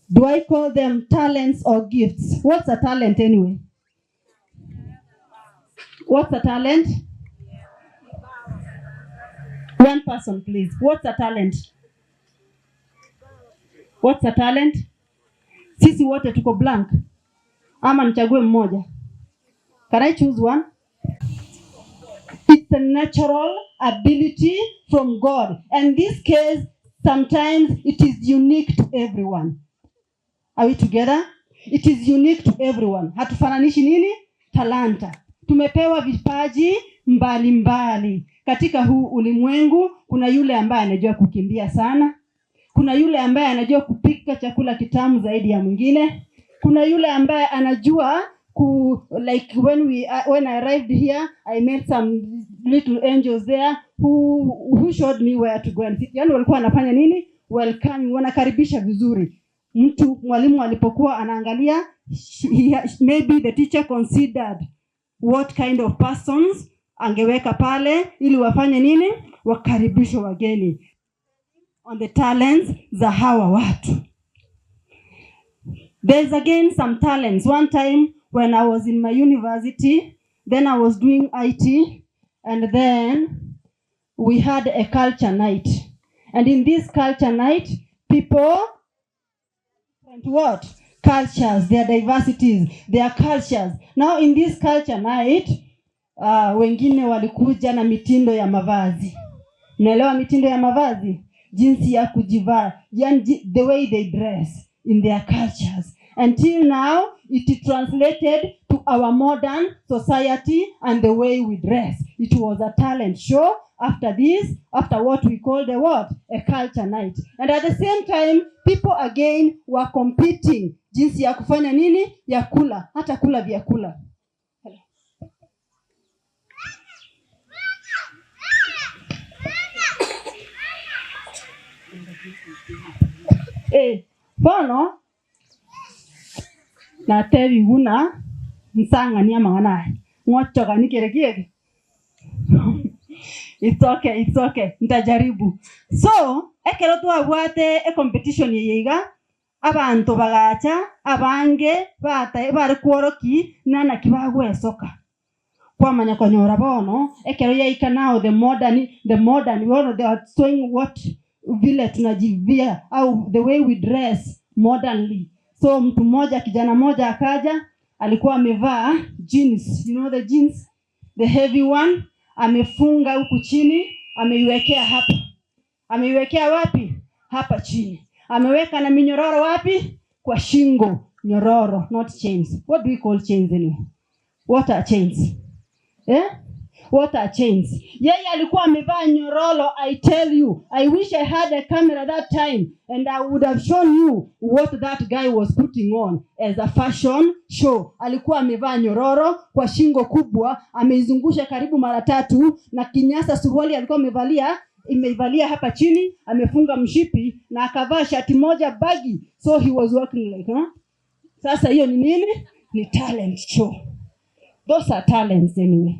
Do I call them talents or gifts? What's a talent anyway? What's a talent? One person please. What's a talent? What's a talent? Sisi wote tuko blank ama nichague mmoja? Can I choose one? It's a natural ability from God. And this case, sometimes it is unique to everyone. Are we together? It is unique to everyone. Hatufananishi nini? Talanta. Tumepewa vipaji mbalimbali mbali. Katika huu ulimwengu kuna yule ambaye anajua kukimbia sana, kuna yule ambaye anajua kupika chakula kitamu zaidi ya mwingine, kuna yule ambaye anajua ku like when we when I arrived here I met some little angels there who who showed me where to go and sit. Yani walikuwa wanafanya nini? Welcoming, wanakaribisha vizuri mtu. Mwalimu alipokuwa anaangalia maybe the teacher considered what kind of persons angeweka pale ili wafanye nini, wakaribishe wageni on the talents za hawa watu. There's again some talents. One time when I was in my university, then I was doing IT, and then we had a culture night. And in this culture night, people different what? Cultures, their diversities, their cultures. Now in this culture night, wengine walikuja na mitindo ya mavazi. Mnaelewa mitindo ya mavazi? Jinsi ya kujivaa, yani the way they dress in their cultures. Until now, it translated to our modern society and the way we dress. It was a talent show after this, after what we call the what? A culture night. And at the same time, people again were competing jinsi ya kufanya nini? Ya kula, hata kula vyakula. Eh, bono natebi buna nsang'anie amang'ana aya, ng'ochogani kere ki eke? It's okay, it's okay, ntajaribu. So, ekero twabwate ecompetition eye iga, abanto bagacha abange bata bare kworoki ng'a naki bagwesoka. Kwamanya konyora bono ekero yaika now the modern, the modern bono they are showing what vile tunajivia au the way we dress modernly. So mtu mmoja kijana mmoja akaja alikuwa amevaa jeans, you know the jeans, the heavy one, amefunga huku chini, ameiwekea hapa. Ameiwekea wapi? Hapa chini. Ameweka na minyororo wapi? Kwa shingo. Nyororo, not chains. What do we call chains anyway? What are chains? Eh? What are chains? Yeye alikuwa amevaa nyororo, I tell you. I wish I had a camera that time and I would have shown you what that guy was putting on as a fashion show. Alikuwa amevaa nyororo kwa shingo kubwa, ameizungusha karibu mara tatu na kinyasa suruali alikuwa amevalia imeivalia hapa chini, amefunga mshipi na akavaa shati moja baggy, so he was walking like, huh? Sasa hiyo ni nini? Ni talent show. Those are talents anyway.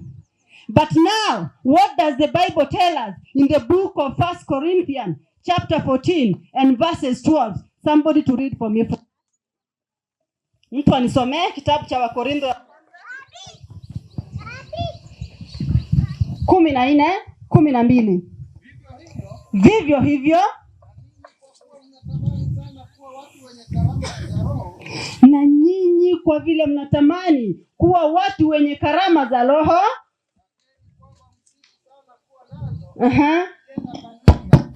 But now, what does the Bible tell us in the book of First Corinthians chapter 14 and verses 12? Somebody to read for me. Mtu anisomee kitabu cha Wakorintho 14:12. Vivyo hivyo na nyinyi kwa vile mnatamani kuwa watu wenye karama za Roho, uh-huh,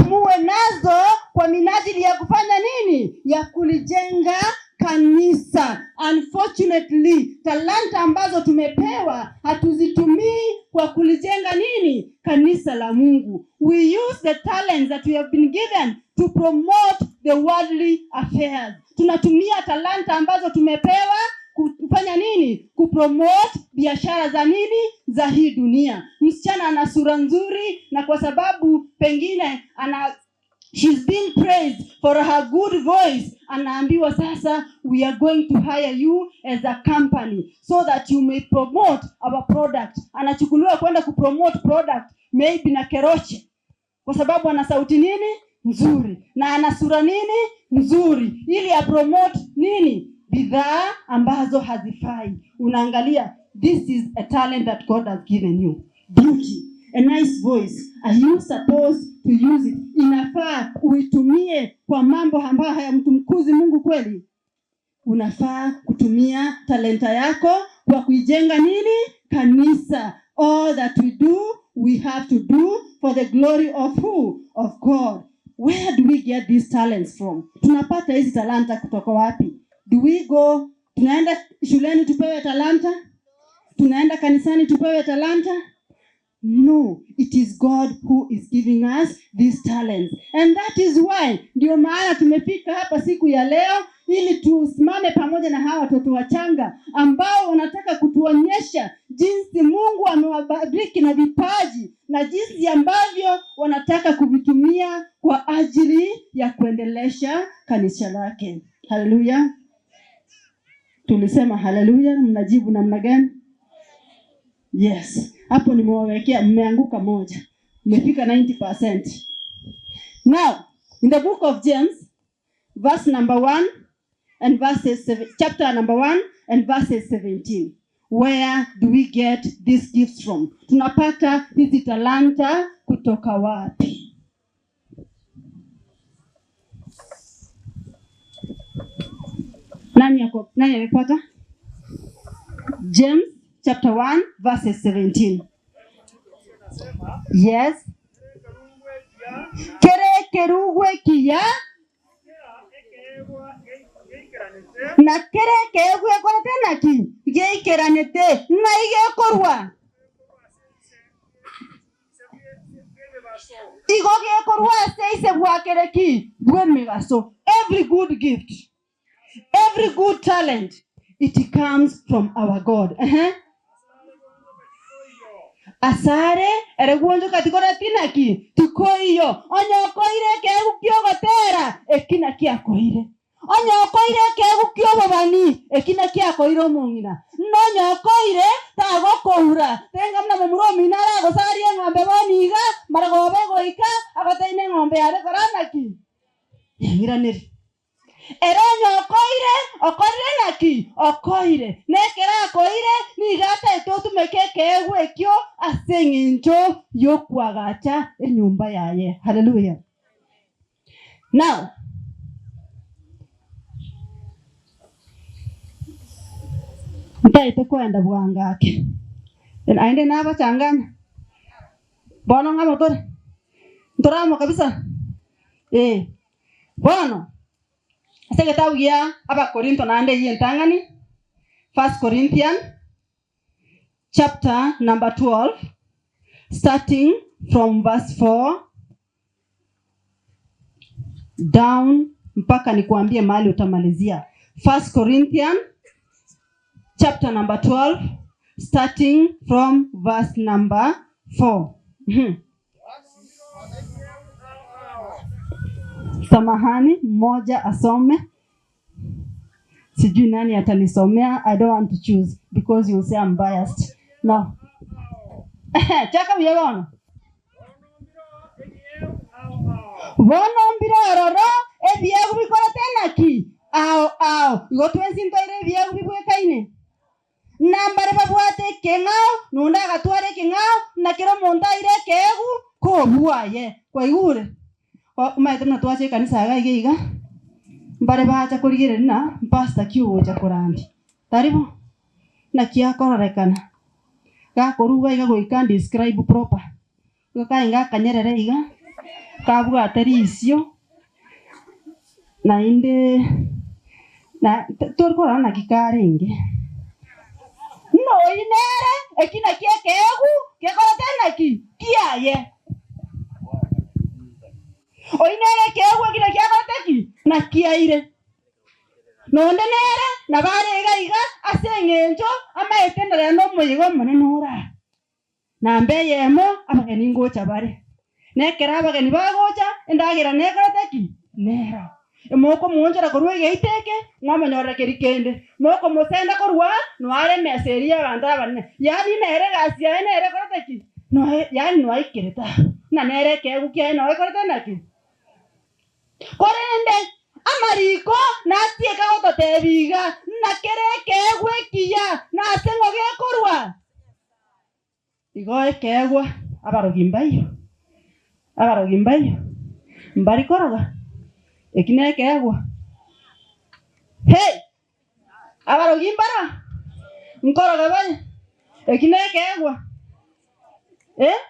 muwe nazo kwa minajili ya kufanya nini? Ya kulijenga kanisa. Unfortunately, talanta ambazo tumepewa hatuzitumii kwa kulijenga nini? Kanisa la Mungu. We use the talents that we have been given to promote the worldly affairs. Tunatumia talanta ambazo tumepewa kufanya nini? Kupromote biashara za nini? Za hii dunia. Msichana ana sura nzuri, na kwa sababu pengine ana she's being praised for her good voice, anaambiwa sasa, we are going to hire you as a company so that you may promote our product. Anachukuliwa kwenda kupromote product maybe na Keroche, kwa sababu ana sauti nini? Nzuri. Na ana sura nini? Nzuri. Ili a promote nini? Bidhaa ambazo hazifai. Unaangalia this is a talent that God has given you. Beauty, a nice voice. Are you supposed to use it? Inafaa uitumie kwa mambo ambayo hayamtumkuzi Mungu kweli? Unafaa kutumia talenta yako kwa kuijenga nini? Kanisa. All that we do, we have to do for the glory of who? Of God. Where do we get these talents from? Tunapata hizi talanta kutoka wapi? Do we go, tunaenda shuleni tupewe talanta? Tunaenda kanisani tupewe talanta? No, it is God who is giving us these talents. And that is why ndio maana tumefika hapa siku ya leo ili tusimame pamoja na hawa watoto wachanga ambao wanataka kutuonyesha jinsi Mungu amewabariki na vipaji na jinsi ambavyo wanataka kuvitumia kwa ajili ya kuendelesha kanisa lake. Haleluya. Tulisema haleluya, mnajibu namna gani? Yes, hapo nimewawekea, mmeanguka moja, mmefika 90%. Now, in the book of James, verse number 1 and verses seven, chapter number 1 and verses 17. Where do we get these gifts from? Tunapata hizi talanta kutoka wapi? Nani yako? Nani amepata? James chapter 1 verses 17. Yes. Kere kerugwe kiya na kere keegwe ekorete naki geikeranete ng'ai gekorwa igo gekorwa ase ise bwakere ki bw'emigaso. Every good gift, every good talent, it comes from our God. Ehe. Asare ere gwonchoka tikoreti naki? Tikoiyo. Onye okoire ekeegu ki'ogotera, eki naki akoire. Onye okoire ekeegu ki'obobani, eki naki akoire omong'ina. Nonye okoire, tagokoura. Tenga buna momura omino aragosarie eng'ombe bono iga, maragoba egoika, agotebi neng'ombe yane kora naki? Neng'iraneri. Ere onye okoire, okorire naki? Okoire. Na ekero akoire, nigo ataete otumeke ekeegwa ekio ase engencho y'okoagacha enyomba yaye. Haleluya! Now, ntaete koenda bwango ake, naende nabachanganya, bono ng'amo tore? Ntore amo kabisa? Eh. Bono, ase egetabu gia Abakorinto naende eyio entang'ani, First Corinthian chapter number 12, starting from verse 4 down mpaka nikuambie mahali utamalizia. First Corinthian chapter number 12 starting from verse number 4. Mhm. Samahani, mmoja asome. Sijui nani atanisomea. I don't want to choose because you say I'm biased. No. Chaka buya bono. Bono mbire ororo ebiegu bikorete naki? Ao ao. Igo twensi ntoire ebiegu bibwekaine. Na mbare babwate ekeng'ao, na onde agatwara ekeng'ao, na kera omonto aire ekeegu kobua aye. Kwaigure? Omanyete buna twacha ekanisa iga iga iga, mbare bacha korigereria ng'a mpastor ki ogocha korandia. Tari bo? Naki akororekana, gakorwa iga iga goika andescribe proper, igo kaenge akanyerere iga, kabwate risio, naende na tori korora naki karenge. Ng'a oyio nere eki nakio ekeegu gekorete naki? Kiaye. Oyio nere ekeegu eki nakio akorete ki? Nakiaire. Nonde nere nabo are iga iga ase eng'encho amaete ndore nomoyega omonene ore aa. Namba eyemo, abageni ngocha bare. Na ekero abageni bagocha, endagera nekorete ki? Nero. Mokomoonchora korwa egeita eke, mwamonyorera keria kende. Mokomosenda korwa aa, noare emesa eria y'abanto abanene. Yaani nere egasi yaye nere ekorete ki? Noe, yaani noaikerete aa. Ng'a nere ekeegwa kiaye noekorete naki? Korende amariko natieke gototebia iga, ng'a kera ekeegwa ekiya nase ng'o gekorwa? Igo ekeegwa abarogi mbaiyo, abarogi mbaiyo, mbari koroga, eki nekeegwa. Hey! Abarogi mbaro, nkoroga bare, eki nekeegwa. Eh?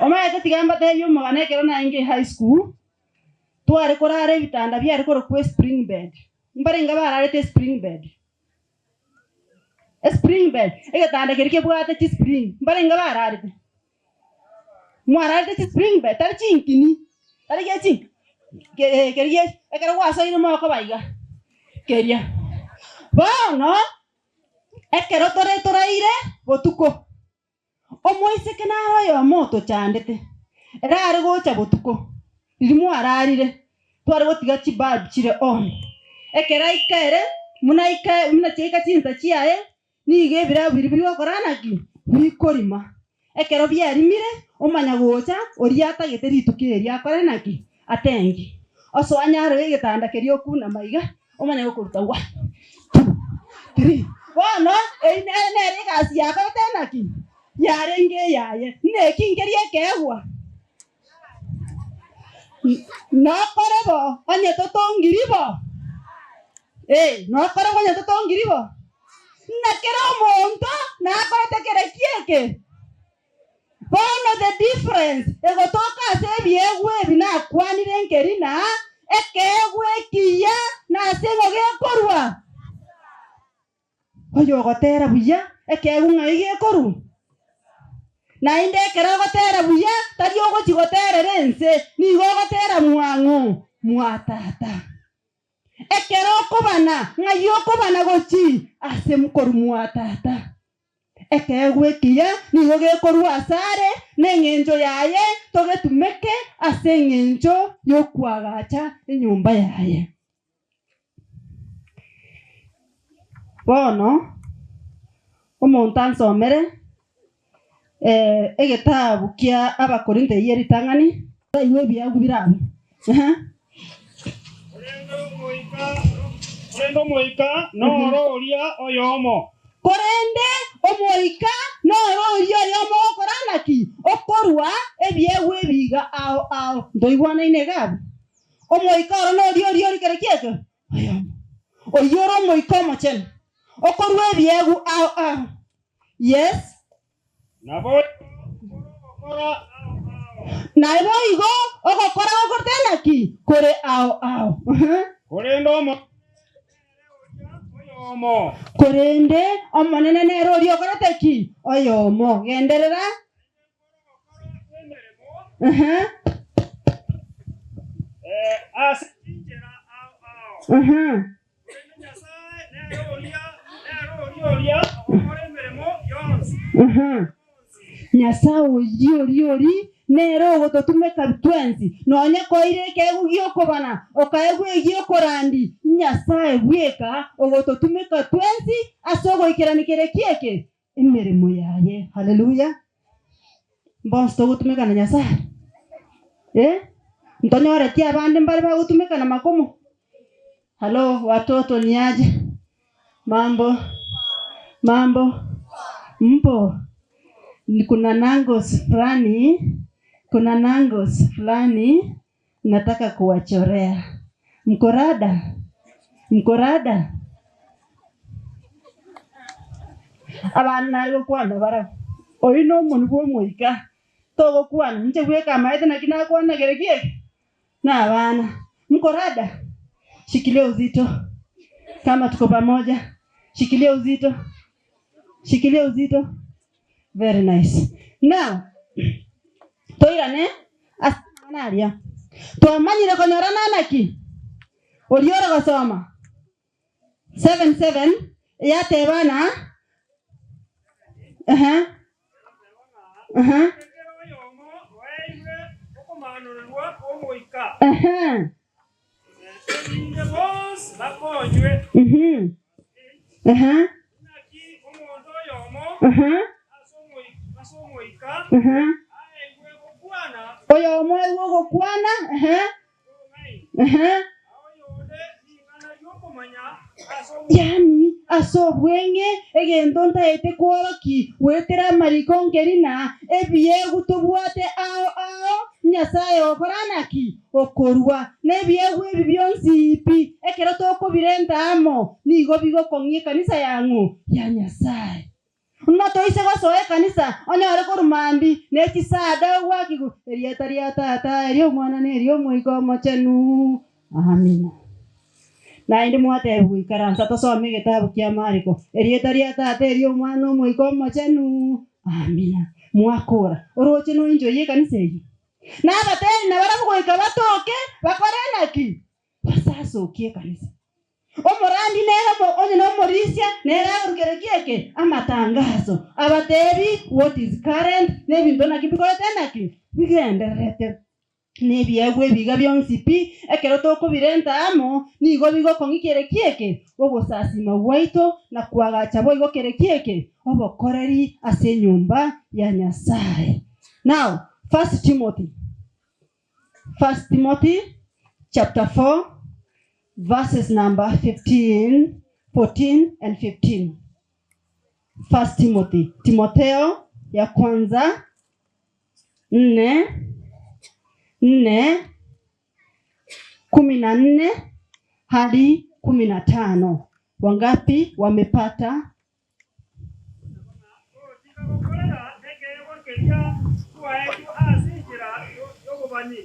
Omanyete tiga mbatebie omogano ekero narenge high school, tware korara ebitanda biare korokwa espring bed, mbarenge bararete espring bed. Espring bed, egetanda keria kebwate chispring, mbarenge bararete? Mwararete chispring bed, tari chinkini, tari gechi keria ekero gwasoire mokoba iga, keria. Bono, ekero tore toraire botuko. Omoiseke nare oyomo otochandete, ere are gocha botuko, riria mwararire, tware gotiga chibulb chire on. Ekero aika ere, buna aika buna chiaika chinsa chiaye, nigo ebirabu biria bigokora naki? Bikorima. Ekero biarimire, omanya gocha oria atagete rituko erio akore naki? Atengi. Osoa anyarore egetanda keria okunama iga, omanye gokoruta one, two, three. Bono eyio nere nere egasi yakorete naki? Yarenge eyaye. Neki nkeria ekeegwa? Nokore bo onye totongiri bo? Eh, nokore bo onye totongiri bo? Ng'a kera omonto nakorete kere ki eke? Bono the difference egotoka ase ebiegwa ebi nakwanire nkeri na ekeegwa ekiya nase ng'o gekorwa? Oyogotera buya ekeegwa ng'ai gekorwa? Naende ekero ogotera buya tari ogochi goterera ense, nigo ogotera mwang'o? Mwa Tata. Ekero okobana ng'ai okobana gochi? Ase korwa mwa Tata. Ekeegwa ekiya nigo gekorua asare, na engencho yaye togetumeke ase engencho y'okoagacha enyomba yaye. Bono omonto ansomere egetabu kia Abakorinto eyio eritang'ani. Naigwe ebiagu bire abwo. Ehe. Korende omoika noro oria oyomo. Korende omoika noro oria oyomo ogokora naki? Okorua ebiegwa ebiga ao ao. Ntoigwanaine iga abwo? Omoika oro noria oria ori kere kiekio? Oyomo. Oyio ore Omoika Omochenu, okorua ebiegwa ao ao. Yes. Naboigo ogokora gokorete naki? Kore ao ao. Korende Omonene nere oria oyomo. Korende Omonene nere oria okorete ki? Oyomo. Genderera. Ase chinchera ao ao. Korende Nyasae nere oria, nere oria oria ogokora emeremo yonsi. Nyasae oyio oria oria nere ogototumeka twensi, nonya koira ekeegwa gi'okobana, okaegwa egi'okorandi, Nyasae bweka ogototumeka twensi ase ogoikerania kere ki eke? Emeremo yaye. Haleluya! Mbonsi togotumeka na Nyasae? Eh? Ntonyoreti abande mbare bagotumeka na makomo? Halo watoto niaje? Mambo? Mambo? Mpo? Kuna nangos fulani, kuna nangos fulani nataka kuwachorea. Mko rada? Mko rada? Abana nare gokwana barabwo, Oyio nomonwa bw'Omoika, togokwana, inche bweka amaete naki nakwana kere ki eke? Nabana. Mko rada? Shikilia uzito kama tuko pamoja. Shikilia uzito, shikilia uzito. Very nice. Now, toirane ase amang'ana aria. Twamanyire konyora nana ki? Oria ore gosoma 7:7 yatebana ehe ehe Kera oyomo oeirwe okomaanorerwa kw'Omoika, ehe erinde bonsi bakonywe. ehe Naki omonto oyomo ehe ase Omoika ehe aegwe gokwana oyomo aegwe ogokwana ehe kw'obong'aini. Ehe. Yaani ase obweng'e egento ntaete kworoki goetera amariko nkeri na ebiegwa tobwate ao ao Nyasae ogokora naki? Okorua. Na ebiegwa ebi bionsi pi ekero tokobirenta amo nigo bigokong'ia ekanisa yang'o? Ya Nyasae. Buna toise gosoa ekanisa, onyore korwa mambia ne chisada ogwakigwe, Erieta ria Tata, eri'Omwana, na eri'Omoika Omochenu. Amina. Naende mwatebigwa ikaransa tosome egetabu kia Mariko, Erieta ria Tata, eri'Omwana, na Omoika Omochenu. Amina. Mwakora. Oroche noenjoyie ekanisa eyio. Na abateri nabarabwo goika batoke, bakore naki? Basasokie ekanisa. Omorandi nere onye nomorisia, nere agorukereria ki eke? Amatangaso. Abatebi what is current, nebinto naki bikorete naki? Bigendererete. Nebiegwa ebiga bionsi pi, ekero tokobirenta amo, nigo bigokong'ia kere ki eke? Ogosasima gwaito na koagacha boigo kere ki eke? Obokoreri ase enyomba ya Nyasae. Now, First Timothy. First Timothy chapter 4 verses number 15, 14 and 15. First Timothy, Timotheo ya kwanza nne nne 14 hadi 15. Wangapi wamepata?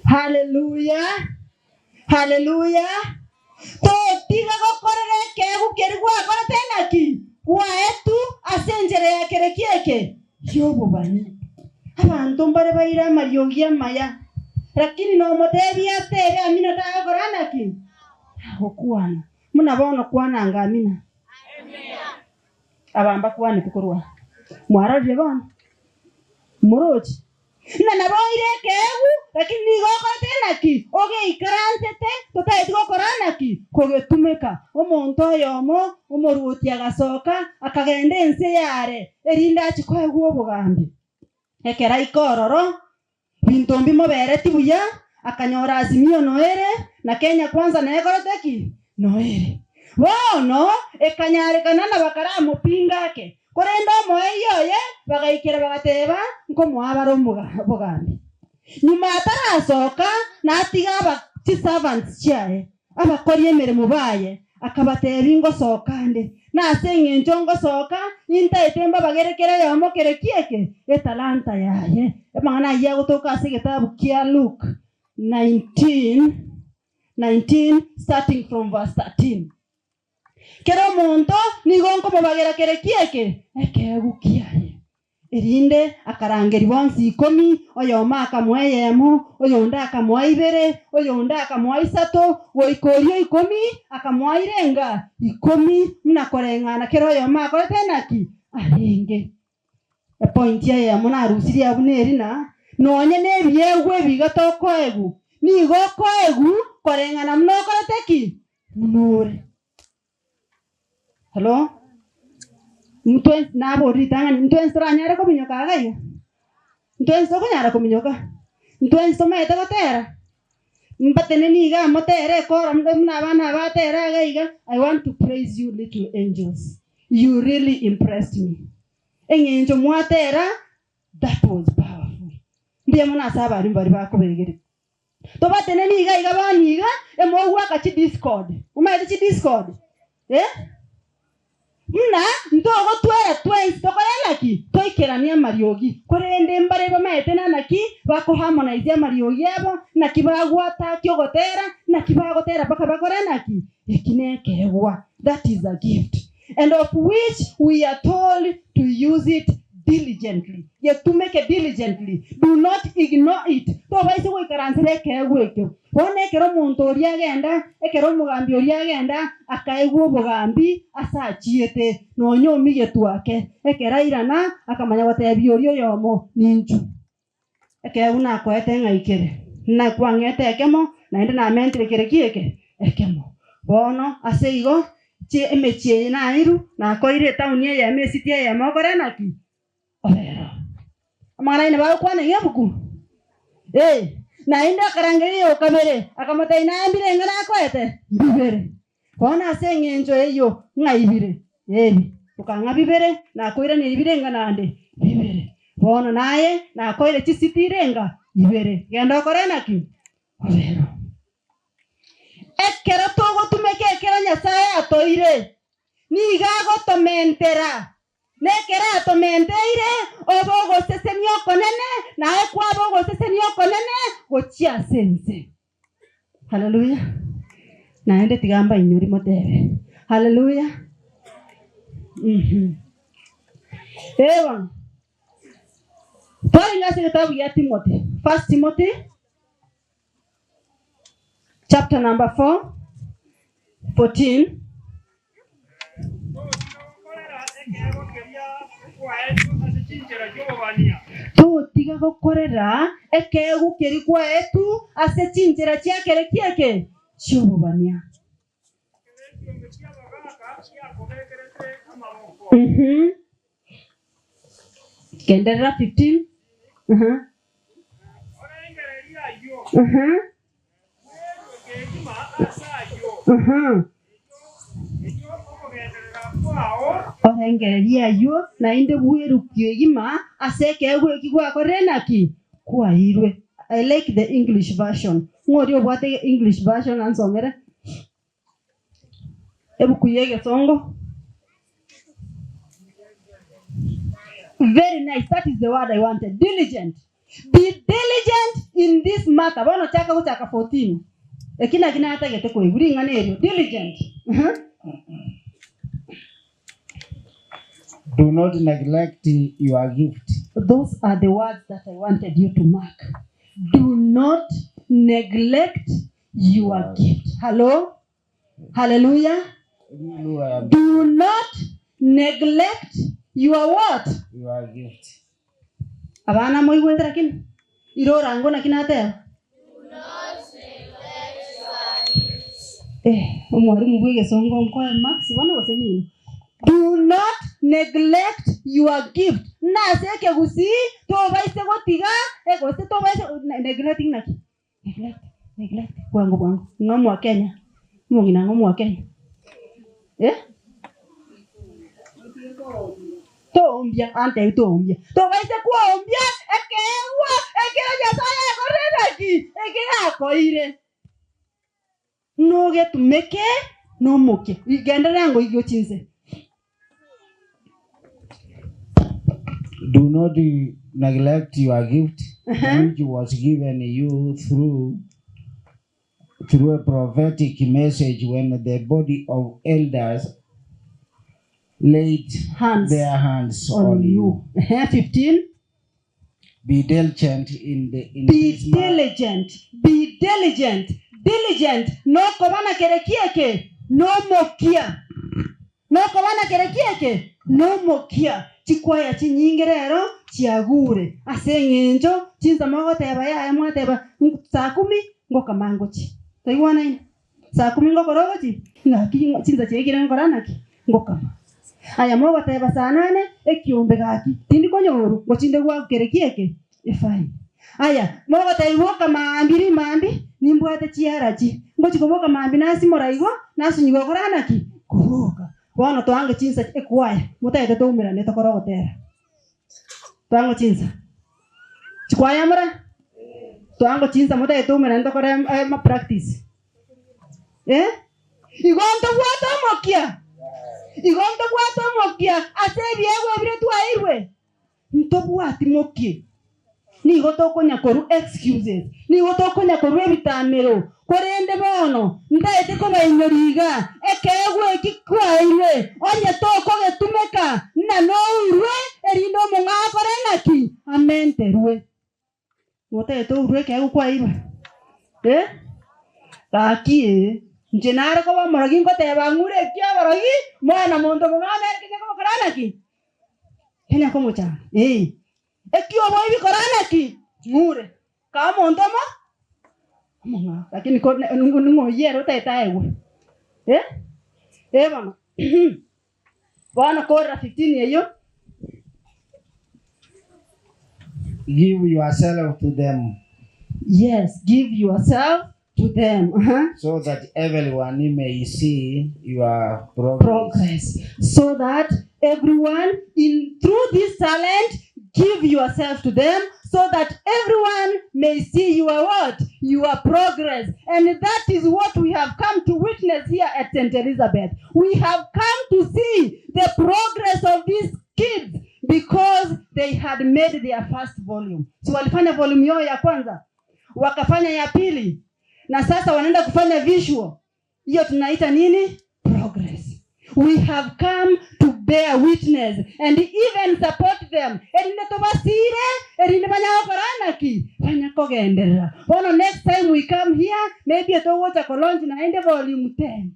Haleluya! Haleluya! Totiga gokorera ekeegwa keria gwakorete naki? Gwaetwe ase enchera ya kereki eke y'obobani. Abanto mbare baire amariogi amaya, lakini nomotebia atebe amina tagokora naki? Tagokwana. Buna bono kwana anga amina. Aba mbakwanete korwa aa. Mwarorire bono? Moroche? Ng'a naboire ekeegu, lakini nigo okorete naki? Ogeikaransete, totaeti gokora naki? Kogetumeka. Omonto oyomo omoruoti agasoka, akagenda ense y'aare, erinde achie koegwa obogambi. Ekero aika ororo, Binto mbimobereti buya, akanyora Azimio noere, na Kenya Kwanza nekorete ki? Noere. Bono ekanyarekana na bakaramopinga ake, korende omoerio oye bagaikera bagateba nkomoa bare obogambi. Nyuma atarasoka natiga aba chiservants chiaye, abakori emeremo baye, akabatebia ngosoka nde, na ase engencho ngosoka, nintaete mbabagere kera oyomo kere ki eke? Etalanta yaye. Amang'ana ayio agotoka ase egetabu kia Luke 19, 19 starting from verse 13. Kera omonto nigo nkomobagera kere ki eke? Ekeegwa kiaye. Erinde akarangeria bonsi ikomi, oyomo akamoa eyemo, oyonde akamoa ibere, oyonde akamoa isato, goika oria o ikomi akamoa irenga ikomi, buna koreng'ana kera oyomo akorete naki arenge. Epointi eyemo narusirie abwo neri na, nonye nebiegwa ebiga tokoegwa, nigo okoegwa koreng'ana buna okorete ki? Buna ore. Hello? Intwe naboria ritang'ani, intwe toranyare kominyoka iga iga? Intwe tokonyara kominyoka? Intwe tomaete gotera? Mbateneni iga motere ekora buna abana aba batera iga iga, I want to praise you little angels, you really impressed me. Eng'encho mwatera, that was powerful. Mbuya mono ase abarimu baria bakobegereria. Tobateneni iga iga bono iga, emogoaka chidiscord. Omanyete chidiscord? Eh? Buna ntogotwera twensi tokore naki? Toikeranie amariogi. Korende mbare bamaete na naki bakoharmonize amariogi abo, naki bagwataki ogotera, naki bagotera mpaka bakore naki? Eki nekeegwa. That is a gift. And of which we are told to use it diligently. Getumeke diligently. Do not ignore it. Tobaisa goikaransera ekeegwa ekio. Bono ekero omonto oria agenda, ekero omogambi oria agenda, akaegwa obogambi ase achiete, nonya omigetwe ake. Ekero airana, akamanya gotebia oria oyomo, Ninchu. Ekeegwa nakoete ng'ai kere? Nakwang'ete ekemo, naende namentire kere ki eke? Ekemo. Bono ase igo, chi emechie eye nairu, nakoire etaoni eyemo esiti eyemo okore naki? Obere oo. Amang'ana aye nabo agokwana ng'a ebuku? Ee. Naende akarangeria oyo o kabere, akamotebia, Naye mbirenga nakoete? Mbibere. Bono ase engencho eyio ng'a ibire, ebi, okang'a bibere, nakoiraneria birenga naende bibere. Bono naye nakoire chisiti irenga ibere, genda okore naki? Obero. Ekero togotumeka ekero Nyasae atoire, nigo agotomentera, na ekero atomenteire, obe ogosesenia okonene, naye kwaba ogosesenia okonene gochia ase ense. Haleluya! Naende tiga mbainyori motebe haleluya. Mhm. Ee bono, twarenge ase egetabu gia Timothy, First Timothy chapter number 4, 14. Totiga gokorera ekeegwa keria kwaetwe ase chinchera chi'obobania. Totiga gokorera ekeegwa keria kwaetwe ase chinchera chia kere kieke chi'obobania. Ekero ekiombe ki'abagaaka giakobekerete amaboko. Genderera 15. Orengererie ayio. Mwerue kegima ase ayio, erio okogenderera kwao. Orengererie ayio, naende bwerue kegima ase ekeegwa eki gwakorire naki? Kwaeirwe. I like the English version. Ng'o oria obwate English version ansomere? Ebuku y'egesongo. Very nice, that is the word I wanted. Diligent. Be diligent in this matter. Bono chaka gochaka 14. Eki naki natagete koigwa ring'ana erio. Diligent. Uh-huh. Do not neglect your gift. Those are the words that I wanted you to mark. Do not neglect your gift. Hello? Hallelujah. Do not neglect your what? Your gift. Abana moigwete lakini irora ango naki nateba? Eh, omwalimu bw'egesongo nkoe marks bono gose nini? Do not neglect your gift. Nase ekegusii tobaise gotiga eh, gose tobaise neglecting naki? Neglect, neglect, bwango bwango. Ng'a omwakenya, omong'ina ng'a omwakenya. Eh? Toombia, antebi toombia. Tobaise kwombia ekeegwa ekero Nyasaye akorire naki? Ekero akoire. Nogetumeke nomokia. Genderera ngoigie chinse. Do not neglect your gift which was given you through through a prophetic message when the body of elders laid Hands their hands on on you. you. Ehe, 15. Be diligent in the in Be this matter. diligent, be diligent, diligent nokoba na kere kieke nomokia. Nokoba na kere kieke nomokia. Chikwaya chinyinge rero chiagure ase eng'encho chinsa mogoteba yaya mwateba saa kumi ngokama ngochie. Toigwanaine? Saa kumi ngokora ogochi? Ng'aki chinsa chiaikire ngokora naki? Ngokama. Aya mogoteba saa nane ekiombe gaki tindi konyorwa ngochinde gwa kere kieke? Efaini. Aya mogotebia boka maambia rimambia nimbwate chiarachi ngochi koboka maambia nasimora igo nasunyigwa gokora naki? Koboka. Bono toange chinsa ekwaya motagete toumerane tokore ogotera. Toango chinsa. Chikwaya more? Toango chinsa motagete toumerane tokore ama practice. Eh? Igo ntobwate omokia? Igo ntobwate omokia ase ebiegwa ebire twaeirwe? Ntobwati moki? Nigo tokonya korwa excuses, nigo tokonya korwa ebitamero, korende bono ntaete kobainyoria iga, ekeegwa eki kwaeirwe, onye tokogetumeka, ng'a nourwe, erinde omong'ao akore ng'aki? Amenterwe. Notagete ourwe ekeegwa kwaeirwe? Eh? Gaki ee, inche nare koba omorogi ngoteba ng'ure eki oborogi, mwana monto omong'ao nere kenya kobokora naki? Kenya komochanda. Ee. Eki oboibi kora naki? Ng'ure. Kaa omonto omo omong'ao. Lakini ko ning'o oyio ere otagete aegwe? Eh? Eh bono. Bono korera 15 eyio. Give yourself to them. Yes, give yourself to them. Aha. So that everyone may see your progress. Progress. So that everyone in through this talent give yourself to them so that everyone may see your what? Your progress. And that is what we have come to witness here at St. Elizabeth. We have come to see the progress of these kids because they had made their first volume. So walifanya volume yao ya kwanza, wakafanya ya pili, na sasa wanaenda kufanya visual. Hiyo tunaita nini? Progress. We have come to bear witness and even support them. Erinde tobasire, erinde banya ki banya kogenderera. Bono next time we come here, maybe togocha ko launch naende volume 10.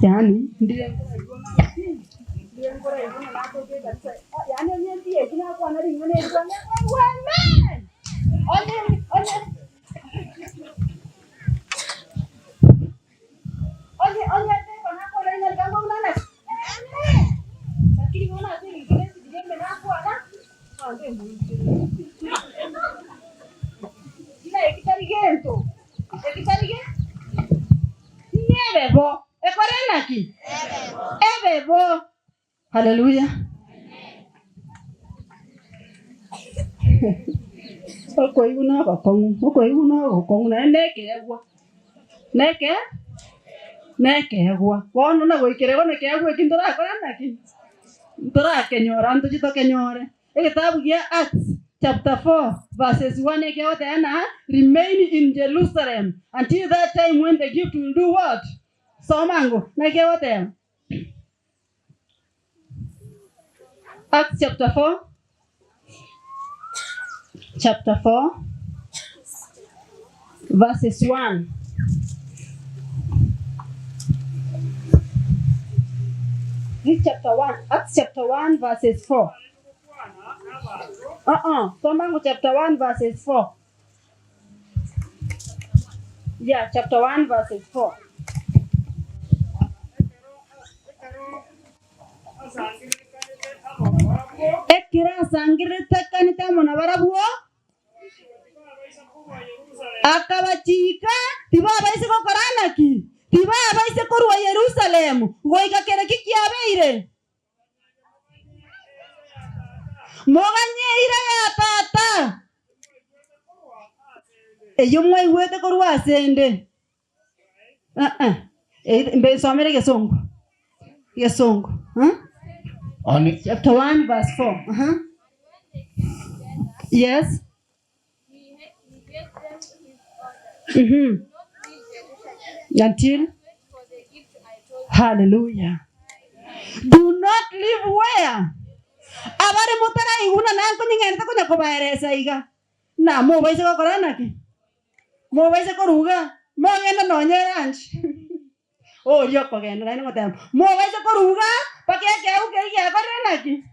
Yaani ndire yaani onye ndiye kinakwana ring'ana erikwane amen. Onye onye onye onye teko nakwana ring'ana rikango buna amen. Lakini bona ase egekire esigire nakwana ande ila ekitari gento ekitari ge niebebo ekore naki ebebo haleluya okoigwa na obokong'u okoigwa na obokong'u naende nekeegwa neke nekeegwa bono na goikera igo nekeegwa eki ntorakora naki ntorakenyora ntochi tokenyore egetabu gia Acts chapter 4 verses 1 ekegoteana remain in Jerusalem until that time when the gift will do what? Somango nakegoteba Acts chapter 4 chapter 4 verses 1. This chapter 1, Acts chapter 1 verses 4. Gokwana n'abanto Uh-uh. Somango chapter 1 verses 4. Yeah, chapter 1 verses 4. ekero ekero asangererekanete amo barabwo Ekero asangererekanete amo na barabwo tibabaisa korwa Yerusalemu akabachika tibabaise gokora naki tibabaise korwa Yerusalemu goika kere ki kiabeire moganyeira ya tata eyo mwaigwete korwa asende uh-uh. Mbe somere gesongo gesongo huh? On, chapter 1 verse 4 uh-huh. Yes. He gave them his order. Mm-hmm. Do not leave Jerusalem. Until Wait for the gift I told Hallelujah. Do not live where? Abare mutaraiguna nanko nying'erete konya kobaeresa iga. Na mobaise gokora naki? Mobaise koruga. Mogenda nonye lunch. Oria okogenda naende ngoteba mobaise koruga mpaka ekeegu keria giakorire naki?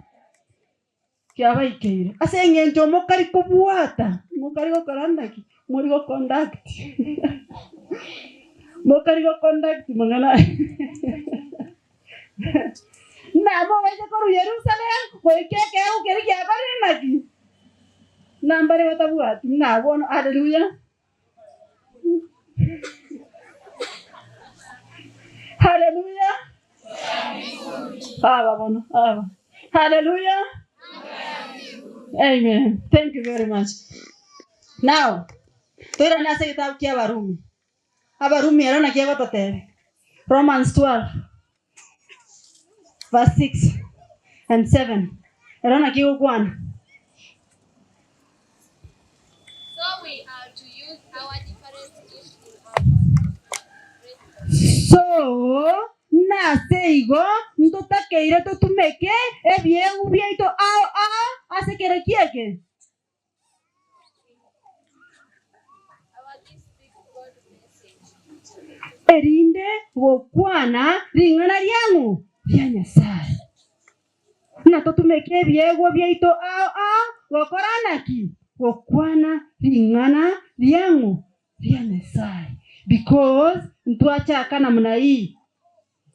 Kiabaikeire. Ase eng'encho mokari kobwata, mokari gokora naki? Mori goconduct. Mokari goconduct mang'ana nabo baise korwa Yerusalemu goika ekeegu keria giakorire naki? Nambare batabwati buna bono haleluya. Haleluya. Aba bono aba. Haleluya. Amen. Thank you very much. Now, toirane ase egetabu kia Abarumi. Abarumi ero naki egototebia. Romans 12 verse 6 and 7. Ero naki egokwana. So we are to use our different gifts in accordance with grace. So nase igo ntotakeire totumeke ebiegu biaito ao ao ase kere kieke. Our gifts speak God's message. Erinde gokwana ring'ana riang'u ria Nyasaye. Na totumeke ebiegwa biaito ao ao gokora naki? Gokwana ring'ana riang'u ria Nyasaye. Because ntwachaka namna hii.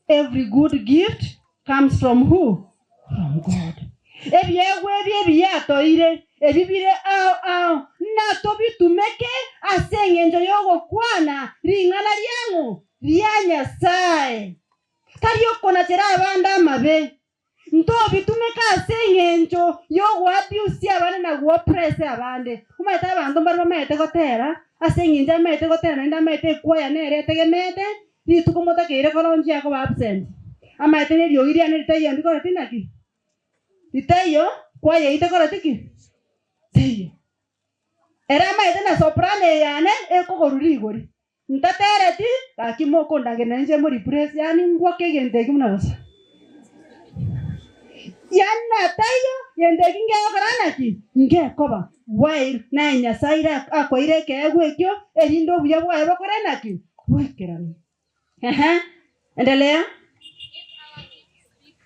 Every good gift comes from who? From God. Ebiegwa ebi ebiya atoire, ebi bire ao ao, natobitumeke ase engencho y'ogokwana ring'ana riang'o? Ria Nyasae. Tari okonachera abande amabe. Ntobitumeke ase engencho y'ogoabusia abande na gooppress abande. Omanyete abanto mbare bamaete gotera, ase engencho amaete gotera naende amaete ekwaya nere etegemeete, rituko motakeire koronchia akoba absent. Amaete neriogi riane ritaiyo ndikoreti naki? Ritaiyo, kwaya eyio tekoreti ki? Teiyo. Ere amaete na soprano eye yane ekogorwa rigori. Ntatereti, gaki mokondangereria inche mo replace, yaani ngwoke egento eki buna bosa. Yaani nataiyo, gento eki ngegokora naki? Ngekoba. While naye Nyasaye ire akoeire ekeegwa ekio, erinde obuya bwaye bokore naki? Boikeranu. Ehe, endelea. If our gift speak,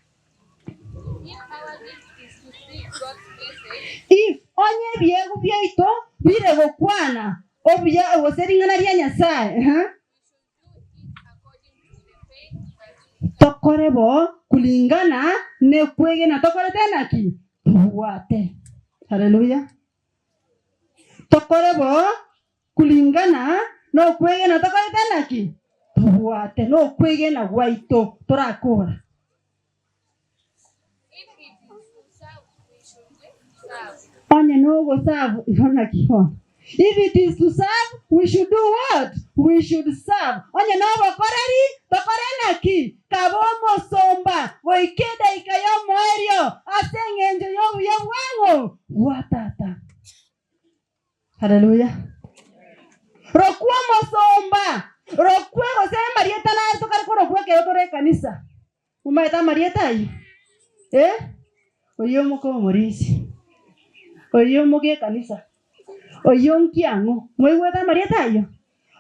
if our gift is to speak God's message, If onye ebiegwa biaito bire gokwana obuya gose ring'ana ria Nyasae, ehe, we should do it according to the faith that we have. tokore bo kulingana nekwegena tokorete naki? Tobwate. Haleluya. Tokore bo Kulingana nokwegena tokorete naki? Tobwate nokwegena gwaito torakora. If it is to serve, we should serve. Onye nogosabu igo naki bono? If it is to serve, we should do what? We should serve. Onye nobokoreri, tokore naki? Kaba omosomba goika edaika y'omoerio ase engencho y'obuya bwang'o bwa Tata. Haleluya. Rokwa omosomba, rokwe gose amarieta nare tokare korokwa ekero tore ekanisa. Momaete amarieta ayio? Eh? Oyio omoka omorisia, oyio omoka ekanisa, oyio nkiang'o, mwaigwete amarieta ayio?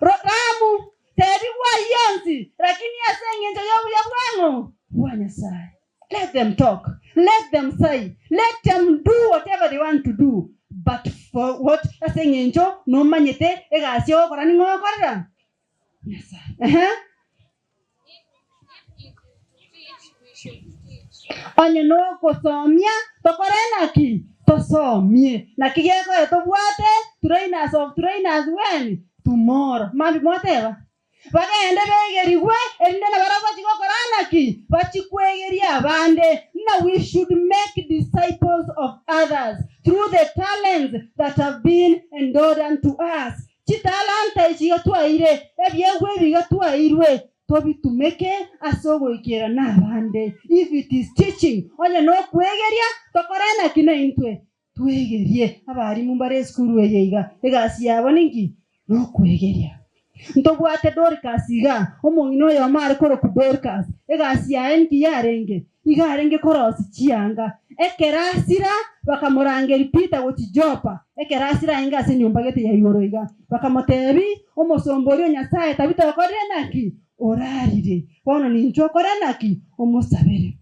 Ro- Ramu, tebigwa ayio onsi, lakini ase eng'encho y'obuya bwang'o? Bwa Nyasaye. Let them talk, let them say, let them do whatever they want to do, but for what? Ase eng'encho nomanyete egasi ogokora ning'o ogokorera? Nyasae. Ehe. If, if it is to teach, we should teach. Onye nogosomia, tokore naki? Tosomie. Naki gekoe tobwate trainers of trainers when? Tomorrow. Mambia mwateba? Bagende begerigwe, erinde nabarabwo bachie gokora naki? Bachie kwegeria abande. Ng'a we should make disciples of others through the talents that have been endowed unto us. Chitalanta echi iga twaeire, ebiegwa ebi iga twaeirwe, tobitumeke ase ogoikerana abande. If it is teaching, onye nokwegeria, tokore naki naintwe? Twegerie. Abarimu mbare esukuru eye iga, egasi yabo ninki? Nokwegeria. Ntobwate Dorcas iga, omong'ina oyomo are korokwa Dorcas, egasi yaye ninki yarenge? Iga arenge korosia chianga. Ekero asira, bakamorangeria Peter gochia Joppa, ekero asira aenge ase enyomba gete ya igoro iga. Bakamotebi, Omosomba oria o Nyasae Tabita okorire naki? Orarire. Bono ninchwe okore naki? Omosabere.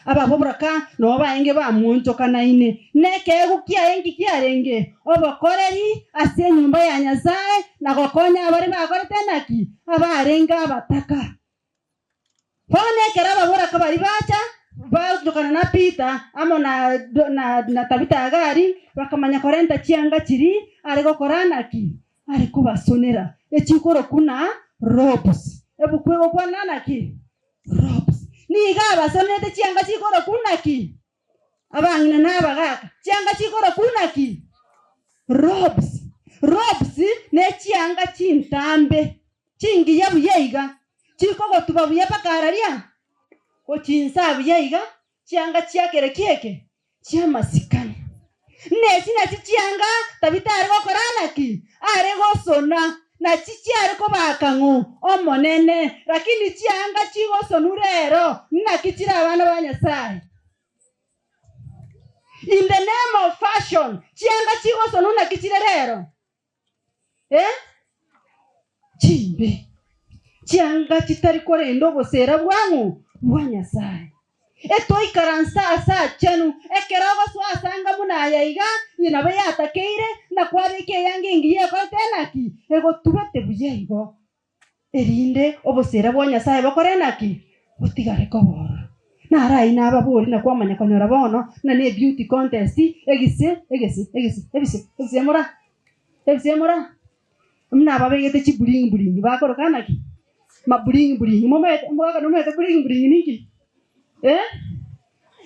Ababoraka nabo barenge bamoonchokanaine, nekeegwa kiaye nki kiarenge? Obokoreri ase enyomba ya Nyasae na gokonya abaria bakorete naki? Abarenge abataka. Bono ekero ababoraka baria bacha, baonchokana na Peter amo na na Tabitha Hagari, bakamanya korenta chianga chiria are gokora naki? Are kobasonera, echikorokwa na robes. Ebuku egokwana naki? Robes. Nigo abasonerete chianga chikorokwa naki? Abang'ina na abagaaka, chianga chikorokwa naki? Robes. Robes ne chianga chintambe, chingiya buya iga, chikogotuba buya mpaka araria, gochinsaa buya iga, chianga chia kere kieke, chi'amasikani. Nechi nachi chianga Tabitha are gokora naki? Are gosona, nachi chiare kobaaka ng'o? Omonene. Lakini chianga chigosonwa rero, naki chire abana ba Nyasae? In the name of fashion, chianga chigosonwa naki chire rero? Eh? Chimbe. Chianga chitari korenda obosera bwang'o? Bwa Nyasae. Etoikaranse aase aachenu, ekero ogosoa ase anga buna aya iga, inye nabo yatakeire, na kwabeka eyanga engiya ekorete naki? Egotubete buya igo, erinde obosera bwa Nyasae bokore naki? Botigare koba ororo. Naro ayio nababori na kwamanya konyora bono ng'a ne beauty contest, egise, egese, egese, ebise, ebise mora, ebise mora, buna ababegete chi bling bling bakoroka naki? Ma bling bling, momanyete omogaka nomanyete bling bling ninki? Eh,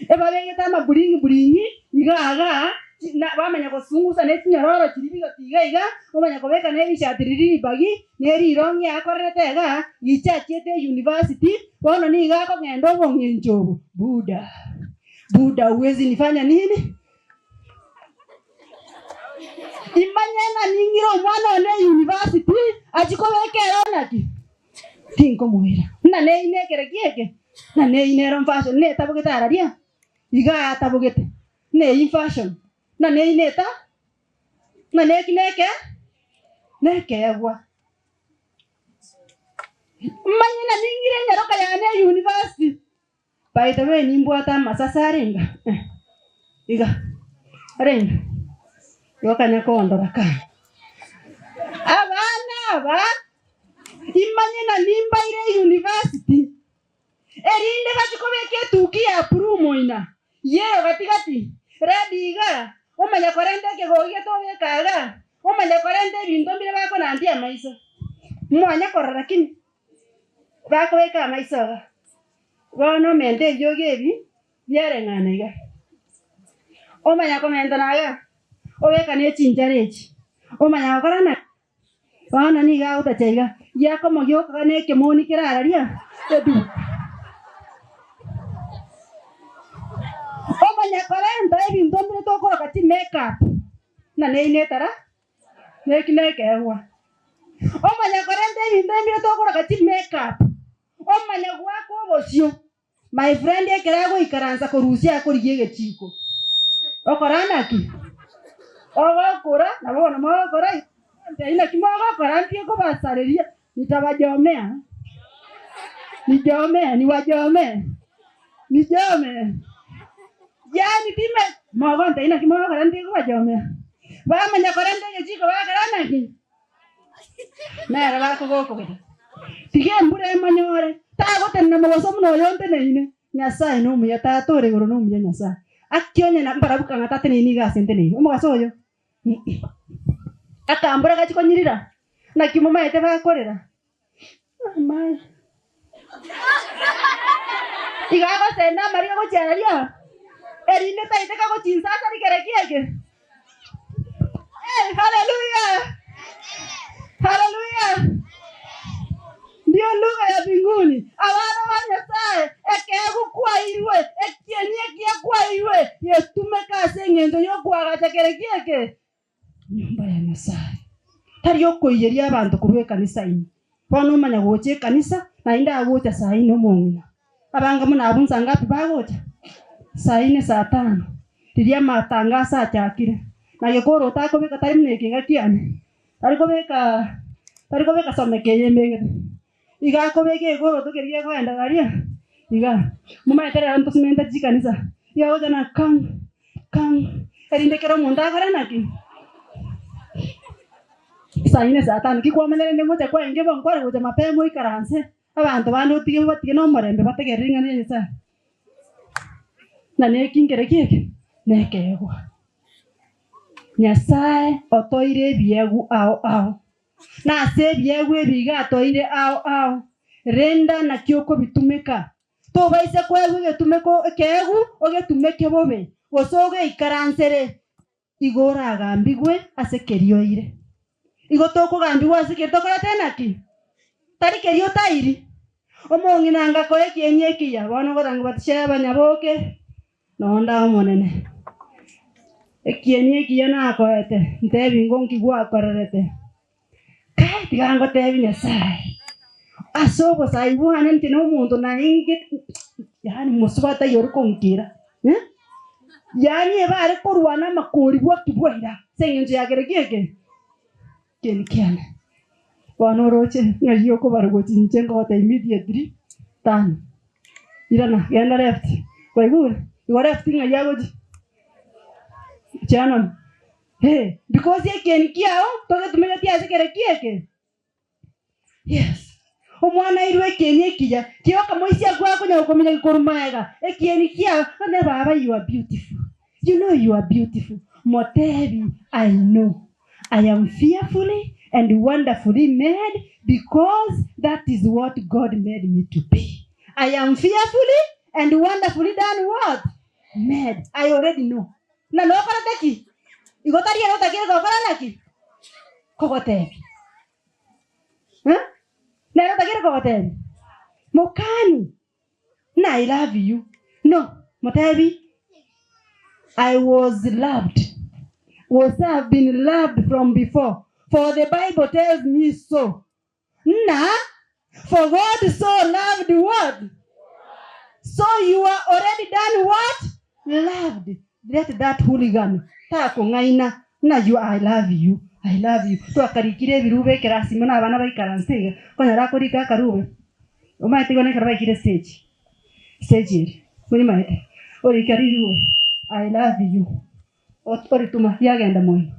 ebabegete ama bling bling iga igaa, na bamanya gosungusa ne chinyororo chiria bigoti iga iga, omanya kobeka ne rishati riria ribagi, ne rirong'i akorerete igaa, gicha achiete euniversity, bono nigo akong'enda obong'encho obo, buda, buda huwezi nifanya nini? Imanye ng'a ning'ire omwana one euniversity, achie kobeka ere naki? Tinkomoira. Ng'a neine ekere kieke, ng'a neine ero mfashion, netabogete araria, iga atabogete, neyi mfashion, ng'a neine eta, ng'a neki neke, nekeegwa. Manye ng'a ning'ire enyaroka yane euniversity. By the way nimbwate amasase arenga eh iga arenga igo kanya kondora ka abana aba imanye ng'a nimbaire university erinde bachie kobeka etuki ya blue moina yellow gatigati red iga omanye korenta ekegogi getobeka iga omanye korenta ebinto mbire bakonantia amaiso mwanya korora lakini bakobeka amaiso iga. Bono omente ebiogi ebi biareng'ana iga, omanya komentana iga, obeka ne chinchara echi, omanya gokora na bono nigo agotacha iga, giakomogia okoba na ekemoni kerararia edu. Omanya korenta ebinto mbire tokoroka chi-makeup, buna neino etara, neki nekeegwa. Omanya korenta ebinto mbire tokoroka chi-makeup. Omanye goaka obosio. My friend ekero agoikaransa korusia akorigia egechiko. Okora naki? Ogokora nabo bono mogokora igo naki mogokora ntige kobasareria nitabajomea nijomee niwajomee nijomee yaani time mogontebia naki mogokora ntige kobajomea. Bamanya korenta egechiko bakora naki? Nere bakogokogera. Tiga embura emonyore, tagotenena mogoso buna oyo onteneine. Nyasae nomuya, Tata ore igoro nomuya Nyasae. Aki onye na mbarabwo kang'a tateneine iga ase nteneine. Omogaso oyo akambora gachia konyirira, naki momaete bakorera? Amaye. Iga agosenda amariga gochia aria, erinde taiteka gochinsasa rikere kieke. Eh, haleluya! Haleluya! Ndiyo lugha ya mbinguni. Abana ba Nyasae, ekeegwa kwairwe, ekieni ekiya kwairwe, getumeke ase eng'encho y'okoagacha kere kieke. Nyomba ya Nyasae. Tari okoiyeria abanto korwa ekanisa ime. Bono omanya gocha ekanisa, naende agocha saa ine omong'ina. Abange buna abwo nsa ngapi bagocha? Saa ine, saa tano. Riria amatangaso achakire. Na gekoro otakobeka tari buna ekiga kiane. Tari kobeka tari kobeka someka eye embegete. Iga akobeka egekoroto keria gekoenda aria iga. Momanyete rero ntosimenta chikanisa. Iga agocha na kang kang erinde kera omonto akore naki? Saa ine saa tano ki kwamanya rende ngocha kwaenge bo nkware gocha mapema oikaranse abanto bande otige obatige na omorembe bategerere ring'ana ria Nyasaye. Na neki nkereki eke? Nekeegwa. Nyasae otoire ebiegwa ao ao. Na ase ebiegwa ebi iga atoire ao ao, renda naki okobitumeka. Tobaisa koegwa egetumeko ekeegu ogetumeke bobe, gose ogeikaransere, igo oragambigwe ase keria oire. Igo tokogambigwa ase keria tokorete naki? Tari keria otairi. Omong'ina ngakoa ekieni ekiya, bono ogotanga Batisheba nyaboke, Nonde Omonene, ekieni ekiya nakoete, ntebi ng'o nki gwakorerete? Kai tiga ngotebi Nyasae, ase obosai bwane inche na omonto nainge yaani mosubati taiyo ore konkira eh, yaani ebe are korwana amakori bwaki bwaira ase eng'encho ya kere ki eke? Ekieni kiane. Bono oroche ng'ai okobarwa gochia inche ngogotebi immediately turn, irana genda left, kwaigure? Igo left ng'ai agochia? Chianoni. Hee, because ekieni kiao togetumegeti ase kere ki eke? Yes. Omwana airwe ekieni ekiya, kiokamoisia agwo akonya gokominya gikorwa magega, ekieni kiao, nonye baba you are beautiful, you know you are beautiful, motebi I know, I am fearfully and wonderfully made because that is what God made me to be. I am fearfully and wonderfully done what? Made. I already know. Na nokorete ki? Igo tari ere otakire gokora naki? Kogotebia. Eh? Nere otagere kogotebia, Mokani, na I love you. No, motebi, I was loved. Was I have been loved from before. For the Bible tells me so. Na, for God so loved what? So you are already done what? Loved. Let that hooligan takong'aina ng'a you I love you, I love you. Twakarikire ebirube ekerasi mono abana baikaranse iga, okonyora akorika akarube, omanyete igo nekero baikire stage, stage eria, monyemaete, orika rirube I love you, oritoma riagenda moino,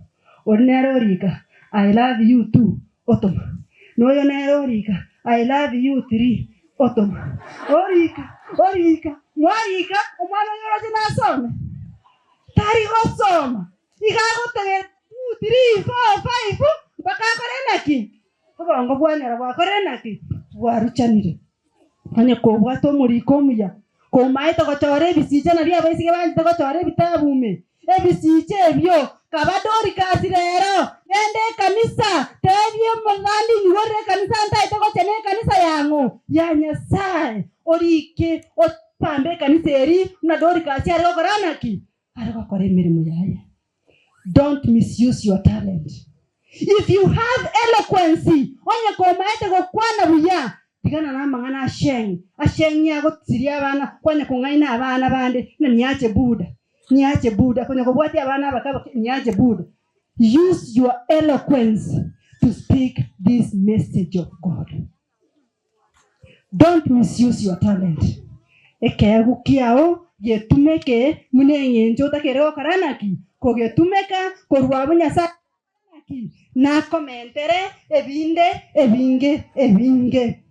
oria nere orika I love you too, otoma, na oyo nere orika I love you three, otoma, orika, orika, mwarika, omwana oyo oroche nasome? Tari gosoma, iga agotegerera two, three, four, five, mpaka akore naki? Obongo bwanyora bwakorire naki? Bwaruchanire. Onye kobwate omoriko omuya, komaete gochora ebisicha nario abaiseke banchete gochora ebitabu ime, ebisicha ebio, kaba Dorcas rero, genda ekanisa, tebia omorandi inyigorere ekanisa ntaete gochia nekanisa yang'o? Ya Nyasae. Orike opambe ekanisa eri buna Dorcas are gokora naki? Are gokora emeremo yaye. Don't misuse your talent. If you have eloquence, onye komaete gokwana buya, tigana namang'ana asheng'i. Asheng'i agotiria abana, kwanya kong'aina abana bande, ng'a niache Buda, niache Buda, konya kobwatia abana abake abake, niache Buda. Use your eloquence to speak this message of God. Don't misuse your talent. Ekeegwa kiao getumeke buna eng'encho otakeire gokora naki? Kogetumeka korwa abwo Nyasae naki? Nakomentere ebinde ebinge ebinge.